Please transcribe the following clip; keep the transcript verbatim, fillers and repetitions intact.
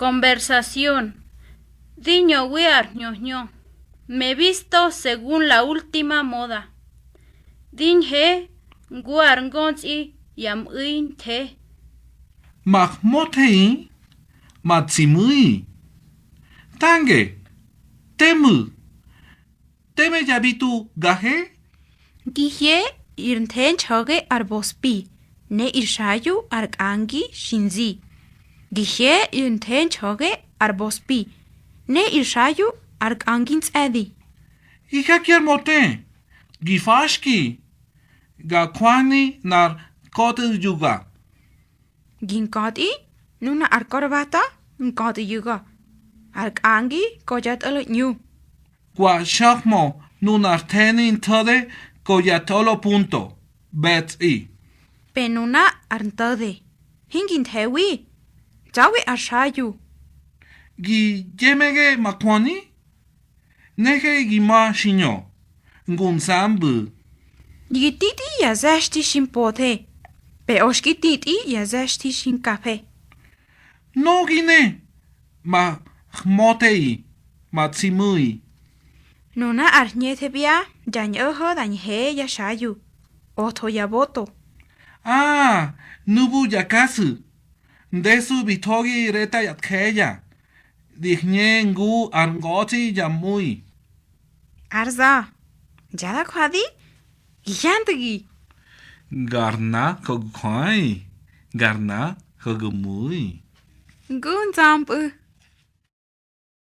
Conversación. Di ñöwi ar hñö hñö. Me he visto según la última moda. Di ñhe ngu ar ngötsꞌi ya mꞌu̱i nthe. Ma hmötheꞌi, ma tsi mu̱i. Tange, te mu̱. Teme ya bi tu gahe. Gi hye ir nthe nxa̱ge ar bospi, ne ir xayu ar kꞌangi xi nzi. Gi hye ir nthe nxa̱ge ar bospi, ne ir xayu ar kꞌangi ntsꞌe̱di. Gi jaki ar möte, gi faxki, ga jwani nꞌar ka̱tꞌu̱yuga. Gi nka̱tꞌi, nuna ar korbata nka̱tꞌu̱yuga, ar kꞌangi ko ya tꞌolo ꞌñu. Kwa xa̱jmö nunar the̱ni ntho̱de ko ya tꞌolo punto, ꞌbe̱tsꞌi. Pe nuna ar nto̱de, hingi nthe̱wi, tsa̱wi ar xayu. Gi yemege ma jöni? Nege gi ma xiñö, ngu nsambꞌu̱. Gi titꞌi ya ze̱xti xi mpothe, peꞌö xki titꞌi ya ze̱xti xi nkafe. Nöꞌö gi ne, ma hmöteꞌi, ma tsi mu̱i. Nuna ar hñethe bia ya ñꞌo̱ho̱ da ñhe ya xayu, otho ya boto. Aa, nubu ya kasu̱, ndesu bi thogi reta ya tjeya, di hñe ngu ar ngötsꞌi ya mu̱i. Ar za, ya da jwadi, gi hyantꞌu̱gi. Gar na ko gu jöꞌi, gar na ko gu mu̱i. Ngu nzampꞌu̱.